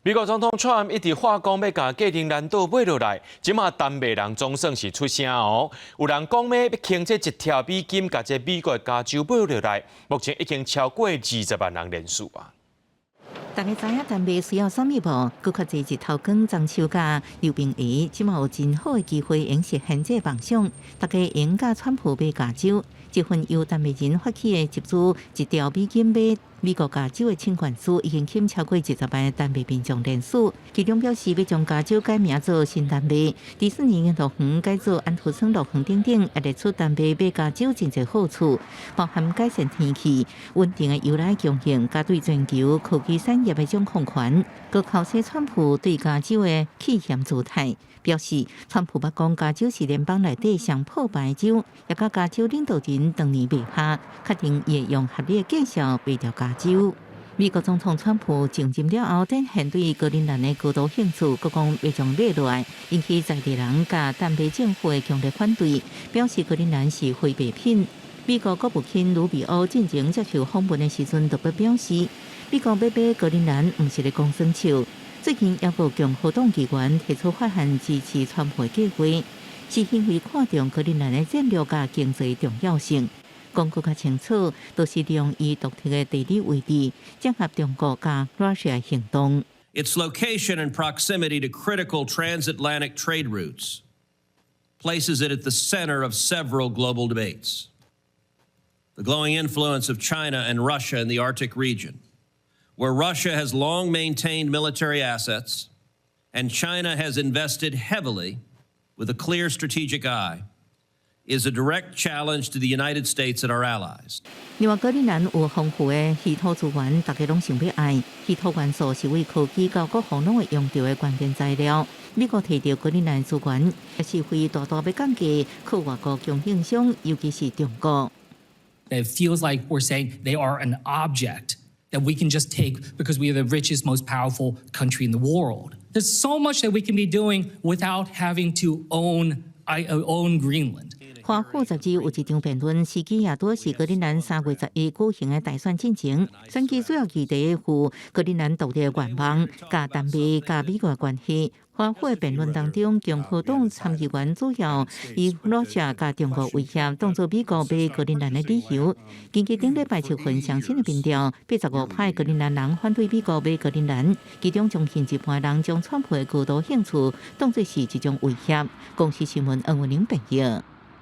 美國總統川普一直話講欲共格陵蘭島買落來，這馬丹麥人總算是出聲哦。有人講欲傾這一兆美金，共這美國加州買落來，目前已經超過20萬人連署啊。大家知影丹麥需要啥物無？閣較濟日頭光、棕樹佮溜冰鞋，這馬有真好的機會，會實現這個夢想。大家會共川普買加州，這份由丹麥人發起的集資一兆美金買美國加州的請願書，已經吸超過20萬丹麥民眾聯署。其中表示欲將加州改名做新丹麥，迪士尼樂園改做安徒生樂園等等，也列出丹麥買加州真濟好處，包含改善天氣、穩定的牛奶供應，佮對全球科技產業的掌控權。閣剾洗川普對加州的棄嫌姿態，表示川普捌講加州是聯邦內底上破敗的州，也佮加州領導人當年罵下，確定會用合理的價數賣掉加州。美國總統川普上任了後，展現對格陵蘭的高度興趣，閣講欲將買落來，引起在地人佮丹麥政府的強烈反對，表示格陵蘭是非賣品。美國國務卿魯比歐進前接受訪問的時陣，特別表示，美國欲買格陵蘭毋是咧講耍笑。最近，也有共和黨議員提出法案支持川普的計劃，是因為看重格陵蘭的戰略佮經濟重要性。講閣較清楚，就是利用伊獨特的地理位置，整合中國佮 Russia 行動。 Its location and proximity to critical transatlantic trade routes places it at the center of several global debates. The growing influence of China and Russia in the Arctic region, where Russia has long maintained military assets and China has invested heavily with a clear strategic eye, is a direct challenge to the United States and our allies. 另外，格陵蘭有豐富的稀土資源，大家攏想欲愛。稀土元素是為科技佮國防攏會用著的關鍵材料。美國提著格陵蘭資源，也是會大大欲降低靠外國供應商，尤其是中國。 It feels like we're saying they are an object that we can just take because we are the richest, most powerful country in the world. There's so much that we can be doing without having to own Greenland. 華府雜誌有一場辯論，時機也拄是格陵蘭3月11舉行的大選進前。選舉主要議題有格陵蘭獨立的願望、佮丹麥佮美國的關係。華府的辯論當中，共和黨參議員主要以羅西亞佮中國威脅當作美國買格陵蘭的理由。根據頂禮拜七份上新的民調，85%格陵蘭人反對美國買格陵蘭，其中將近一半人將川普的高度興趣當作是一種威脅。公視新聞恩文玲編譯。